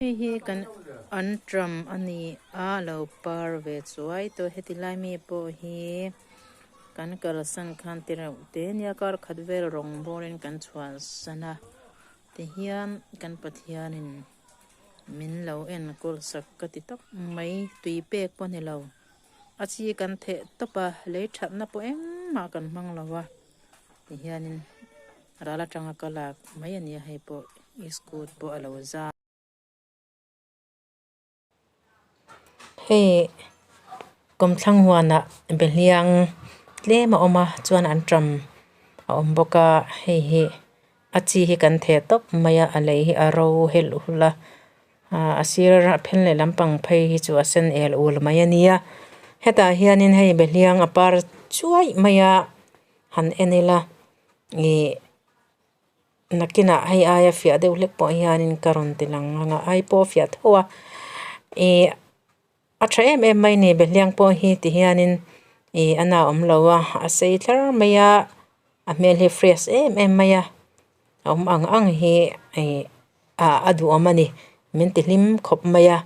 Hei hi kan anṭam a ni a a lo par ve chuai tawh heti lai mi pawh hi kan kalsan khan ti reuh te nia kar khat vel rawng bawrin kan chhuahsan a tihian kan Pathianin min lo enkawl sak ka ti tawp mai tui pek pawh a ni lo a chi kan theh tawp a lei thatna pawh engmah kan hmang lo a tihianin ral atanga ka lak mai a nia hei pawh iskut pawh a lo zam. Hei kawmthlang huanah behliang tlem a awm a chuan anṭam a awm bawk a hei hi a chi hi kan theh tawp mai a a lei hi a ro helh hulh a ah a sir a then leh lampang phei hi chu a sen el ul mai a nia hetah hianin hei behliang a par chuaih mai a han en ila ih. Nakinah hei aia fiah deuh hlek pawh hianin ka rawn ti lang ang a ai pawh a fiah tho a ih a tha em em mai a ni behliang pawh hi ti hianin ih a na awm lo a a sei thlar mai a a hmel hi fresh em em mai a a awm ang ang hi ih ah a duhawm a ni min ti hlim khawp mai a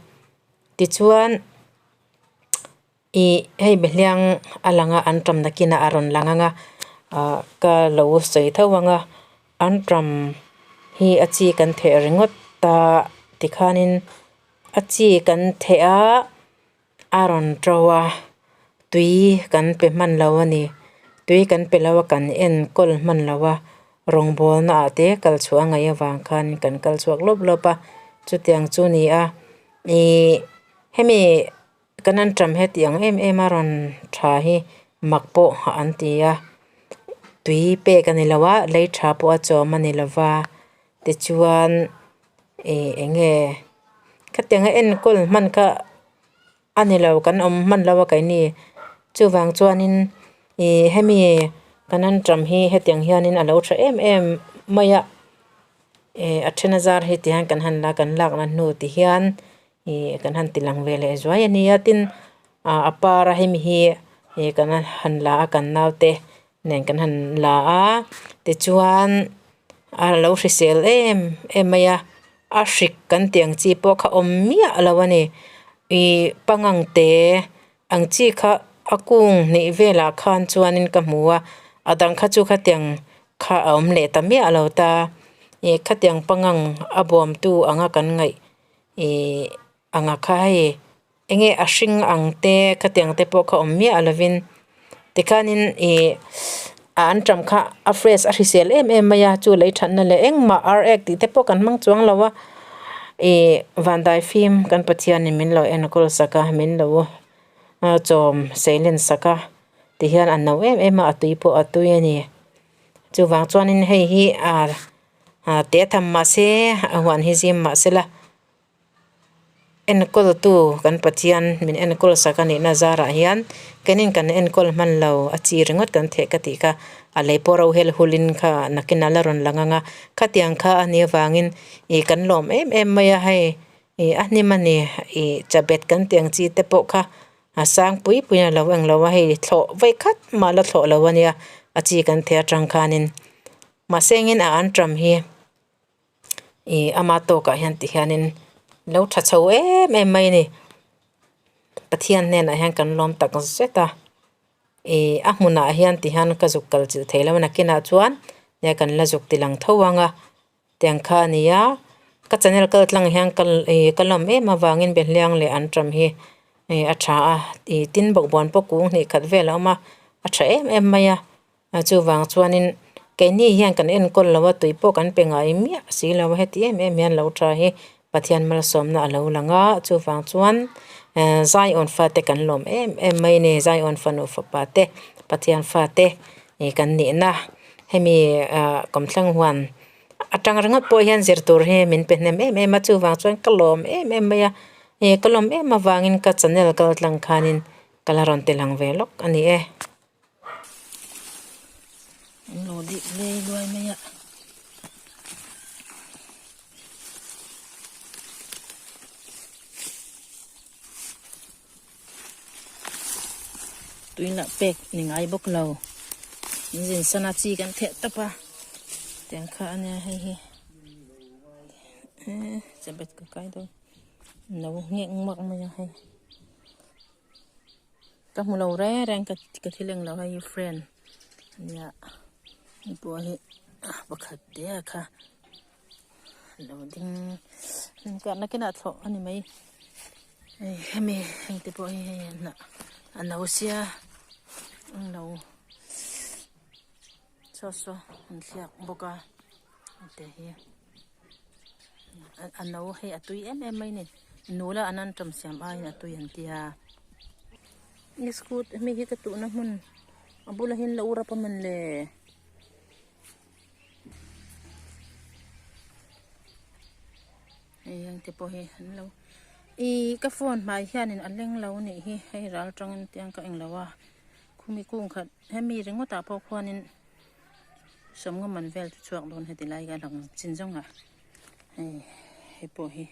tichuan Ih hei behliang a lang a anṭam nakinah a rawn lang ang a ah ka lo sawi tho ang a anṭam hi a chi kan theh ringawt a tikhanin a chi kan theh a a rawn to a tui kan pe hman lo a ni tui kan pe lo a kan enkawl hman lo a rawngbawlna ah te kal chhuah a ngaih avang khan kan kal chhuak lawp lawp a chutiang chu a ni a ih hemi. Kan anṭam heti ang em em a rawn tha hi mak pawh an ti a tui pek a ni lo a lei tha pawh a chawm a ni lo va tichuan ih eng nge khatiang a enkawl hman kha a ni lo kan awm hman lo a keini chuvang chuanin ih hemi kan anṭam hi hetiang hianin a lo tha em em mai a ih a then a zar hi tihian kan han la kan lakna hnu ti hian. Ih kan han ti lang ve leh zuai a nia tin ah a par a hemi hi ih kan han la a kan naute nen kan han la a tichuan a lo hrisel em em mai a a hrik kan tih ang chi pawh kha awm miah lo a ni ih pangang te ang chi kha a kung hnih velah khan chuanin ka hmu a a dang kha chu khatiang kha a awm leh ta miah lo ta ih khatiang pangang a bawmtu anga kan ngaih. Ihh anga kha hei enge a hring ang te khatiang te pawh kha awm miah lovin tikhanin ih a anṭam kha a fresh a hrisel em em mai a chu lei thatna leh engmah ar ek tih te pawh kan hmang chuang lo a ih vandai fim kan Pathianin min lo enkawl sak a min lo chawm seilen sak a tihian a no em em a a tui pawh a tui a ni chuvang chuanin hei hi ah. Ah te tham mahse a huan hi zim mahse la enkawl tu kan Pathian min enkawl sak a nihna zarah hian kenin kan enkawl hman lo a chi ringawt kan theh ka tih kha a lei pawh ro hel hulin kha nakin a la rawn lang ang a khatiang kha a nih avangin ih kan lawm em em mai a hei ih a hnim a ni ih chabet kan tih ang chi te pawh kha a sang pui pui a lo eng lo a hei thlawh vawi khat mah la thlawh lo a nia a chi kan theh atang khanin. Mahse engin a anṭam hi ih ama tawkah hian ti hianin lo tha chho em em mai a ni Pathian hnenah hian kan lawm tak zet a ih a hmunah hian ti hian ka zuk kal chilh thei lo a nakinah chuan nia kan la zuk ti lang tho ang a tiang kha a ni a ka channel kal tlang hian ka ih ka lawm em avangin behliang leh anṭam hi ih a tha a ih tin bawkbawn pawh kung hnih khat vel a awm a a tha em em mai a. Chuvang chuanin keini hian kan enkawl lo a tui pawh kan pe ngai miah si lo a heti em em hian lo tha hi Pathian malsawmna a lo lang a chuvang chuan Zion fate kan lawm em em mai a ni Zion fanu fapa te Pathian fate kan nihna hemi kawmthlang huan atang ringawt pawh hian zir tur hi min pe hnem em em a chuvang chuan ka lawm em em mai a ka lawm em avangin ka channel kal tlang khanin ka la rawn ti lang ve lawk a ni e. An lo dik lei luai mai a. Tuilah pek ni ngai bawk lo. In zin sana chi kan theh tawp a. Tiang kha a nia hei hi. Chabet ka kai dawn. No nghek mak mai a hei ka hmu lo reng reng ka ka thil englo hei hi friend ania hei pawh hi pakhat te a kha lo ding nakinah thlawh a ni mai hei hemi heng te pawh hi hei hnah a no sia englo saw saw an thliak bawk a te hi. A no hei a tui em em mai a ni nula an anṭam siam aiin a tui an tia iskut hemi hi ka tuhna hmun a bulah hian lo rap a man le. Hei heng te pawh hi an lo ih ka phone hmai hianin a leng lo a nih hi hei ral tangin tiang ka englo a khumi kung khat hemi ringawt ah pawh khuanin. Sawmnga man vel chu chhuak dawn heti lai ka lang chin zawng ah hei hei pawh hi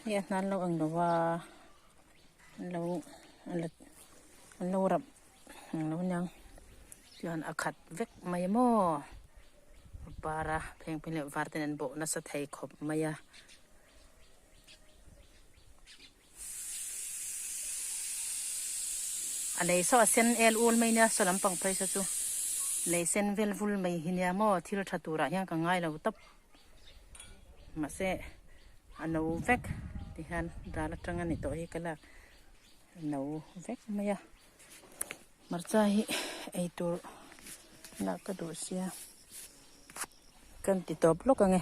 hei a hnan lo ang lo a an lo an lo rap ang lo aniang chuan a khat vek mai maw par a pheng pheng leh var ten an bawh nasa thei khawp mai a. A lei saw a sen el ul mai nia saw lampang phei saw chu lei sen vel vul mai hi nia maw thil tha turah hian ka ngai lo tawp mahse a no vek ti hian dal atang a ni tawh hi ka lak a no vek mai a hmarcha hi eitur lak ka duh sia kan ti tawp lawk ang e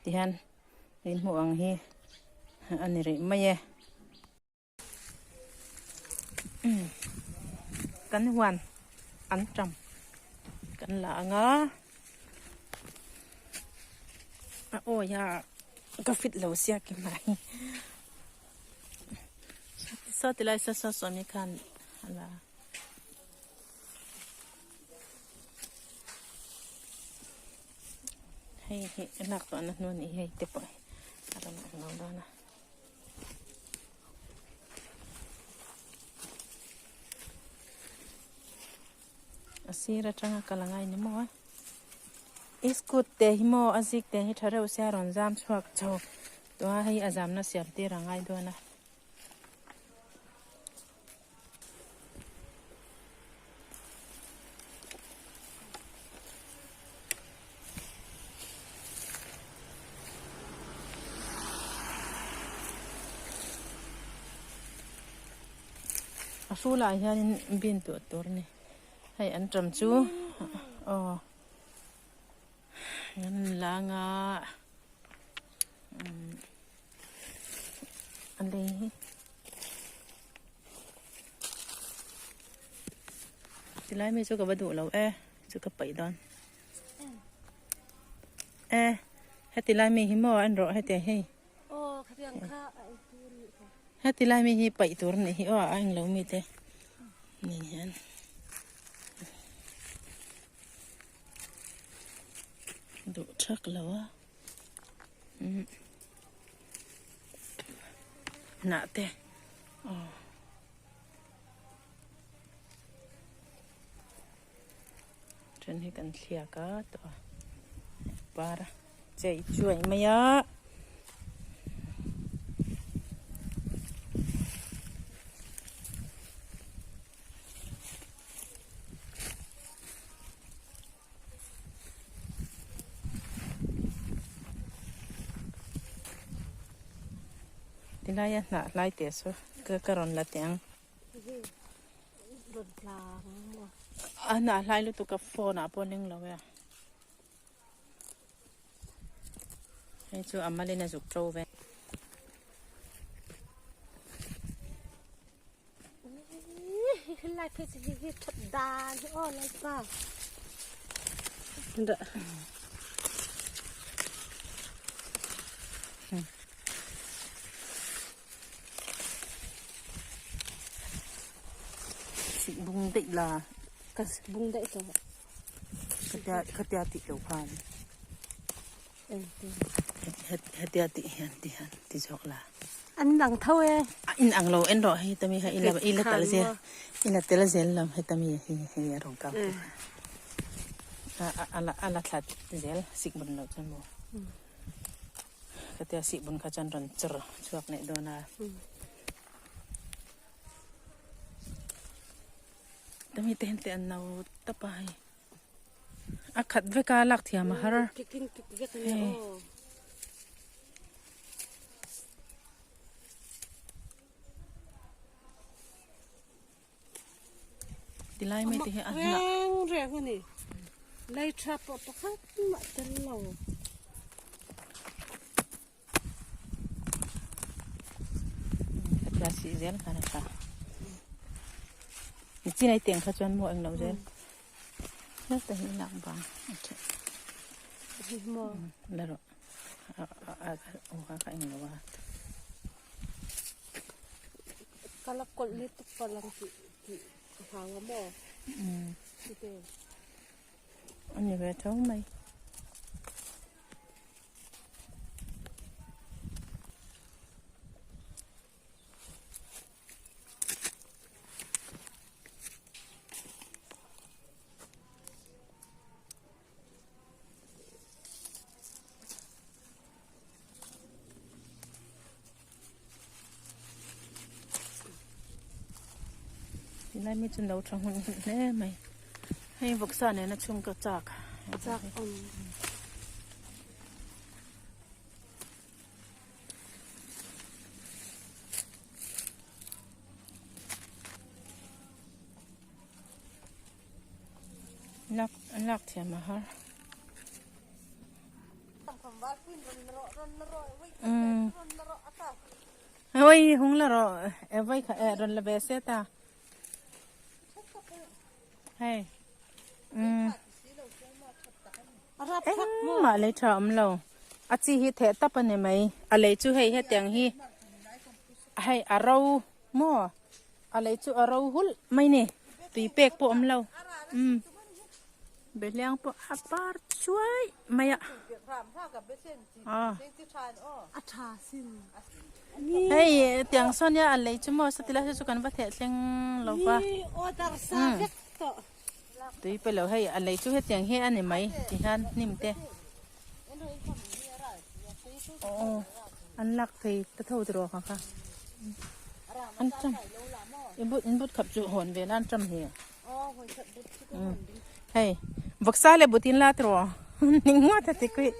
ti hian. Min hmuh ang hi a ni rih mai e. Kan huan an tam kan la ang a. A awi a ka fit lo sia ki mai. Saw ti lai saw saw saw mi khan a la. Hei hi lak tawh na hnu a nih hi hei te pawh hi a rawn ang lo dawn a. A sir atanga kal a ngai ni maw a iskut te hi maw a zik te hi tha reuh sia a rawn zam chhuak chho tawh a hei a zamna siam tir a ngai dawn a. A hrulah hianin bin tuah tur a ni hei an ṭam chu aw an lang a a lei hi tilai mi chu ka va duh lo e chu ka paih dawn e heti lai mi hi maw en rawh heti hei heti lai mi hi paih tur a nih hi aw a englo mi te nen hian. Duh thak lo a hnah te aw then hi kan thliak a tawh a par a chei chuai mai a. Tilaia hnah hlai teh saw ka ka rawn la teh ang. A hnah hlai lutuk a phone ah pawh a leng lo e a. Hei chu a malin a zuk ṭo ve. Bung daih la. Ka bung daih tawh. Khatia tih lo khan. Hetia tih hian ti hian ti zawk la. An ang tho e. A in ang lo en rawh hei tami kha ila ila tal zel ila tel zel lo heta mi hi hei a rawn kang te kha a a la thla zel sik mun lo chuan maw. Khatia sihbun kha chuan rawn chawr chhuak leh dawn a. Tami te hian te an no tap a hei. A khat vek a lak thiam a har. Hei. Tilai mai te hi a hnah. Reng reng a ni. Lei tha pawh pakhat mah tel lo. Khatia sih zel khan a tha. Ni chin ai teng kha chuan maw englo zel. Heta hi lak bang a tha. La rawh. A a a kha kha englo a. Ka la kawlh lutuk palh ang tih tih ka hlau a maw? Chute. A ni ve tho mai. Tilai mi chu no tha hmun hmun hle mai hei vawksa nena chhung ka chak chak awm lak lak thiam a har. Oi hung la ro e vai kha e ron la ve se ta hei um engmah lei tha awm lo a chi hi theh tap a ni mai a lei chu hei hetiang hi hei a ro maw a lei chu a ro hulh mai ni tui pek pawh awm lo um. Behliang pawh a par chuai mai a. Hei tiang sawn nia a lei chu maw sati lai chu kan va theh thleng lo va. Tui pe lo hei a lei chu hetiang hi a ni mai ti hian hnim te. Aw an lak thei ta tho tiraw kha kha. An tam i but in but khap chu hawn ve nan tam hi. Hei vawksa leh butin la tiraw ning ngawt a ti kui.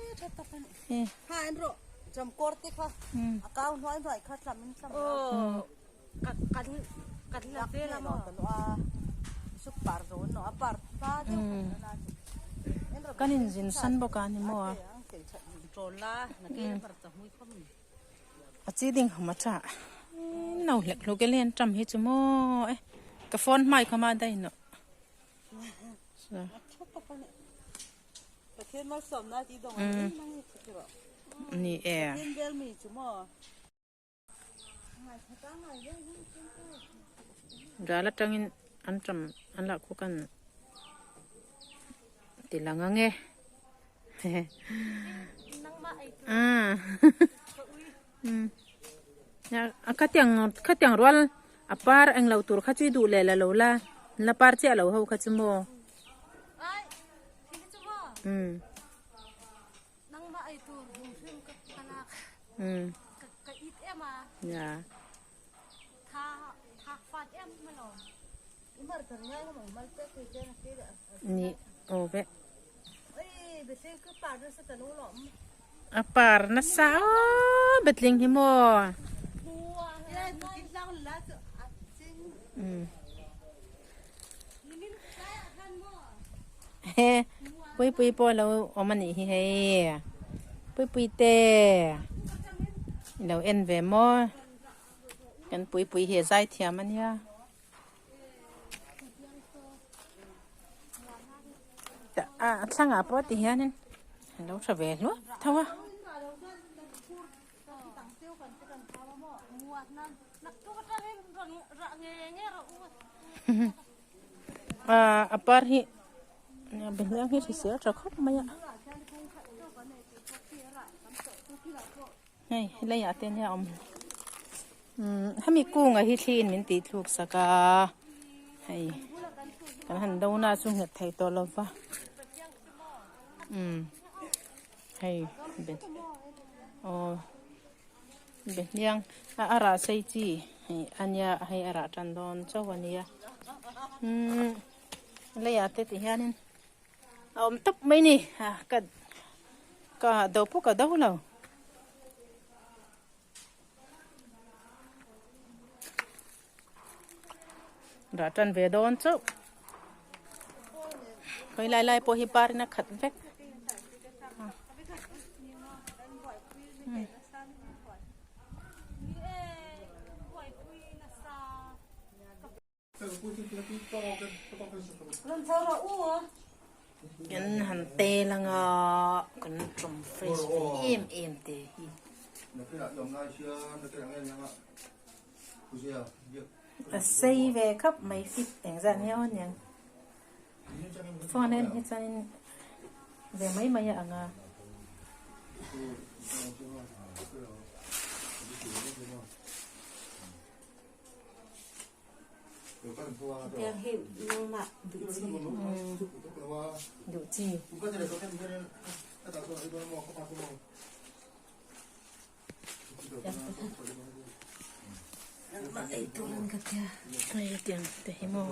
Kan inzin san bawk a ni maw a. A chi ding hawm a tha no hlek hluk e len tam hi chu maw e ka phone hmai kha ma dai no ni e ral atangin an tam an lah khu kan ti lang ang e. Khatiang khatiang rual a par englo tur kha chu i duh leh la lo la la par chiah lo ho kha chu maw Ni aw vek. A par nasa aw betling hi maw. He pui pui pawh lo awm a nih hi hei pui pui te i lo en ve maw. Kan puipui hi a zai thiam a nia. A thlangah pawh ti hianin an lo tha ve hluah tho a. A par hi behliang hi hrisel tha khawp mai a. Hei helai ah te nia awm umm hemi kunga hi thli in min tih thluk sak a hei kan han do na chu nghet thei tawh lo va umm hei aw. Behliang a rah sei chi hei a nia hei a rah tan dawn chauh a nia umm leiah te ti hianin a awm tawp mai ni a ka ka do pawh ka do lo. Rah tan ve dawn chauh khawi lai lai pawh hi par in a khat vek. Kan han tel anga kan ṭawm fresh ve em em te hi. A sei ve khawp mai fit engzat nge aw aniang phone a en hi chuanin ve mai mai a ang a. Tiang hi nangmah duh chi. Duh chi. Nangmah ei tur an ka tia. Hei tiang te hi maw.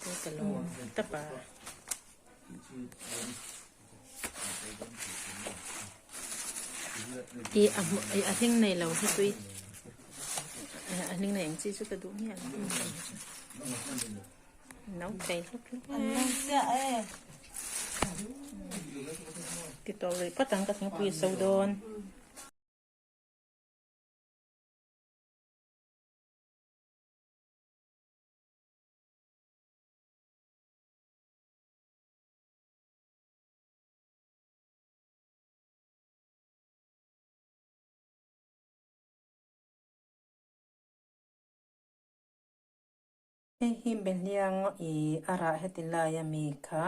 Te ka lo tap a. Ih a hmu ih a hling nei lo hi chu a hling nei ang chi chu ka duh miah lo no thei hlawk hlawk e ti tawh rih phawt ang ka thingpui a so dawn. Hei hi Behliang ih a rah heti lai a mi kha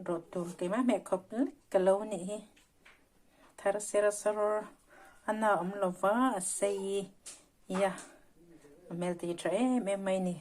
rawh tur keimah hmeh khawp lek ka lo nih hi thar ser sawr a na awm lo va a sei a a hmel tih tha em em mai a ni.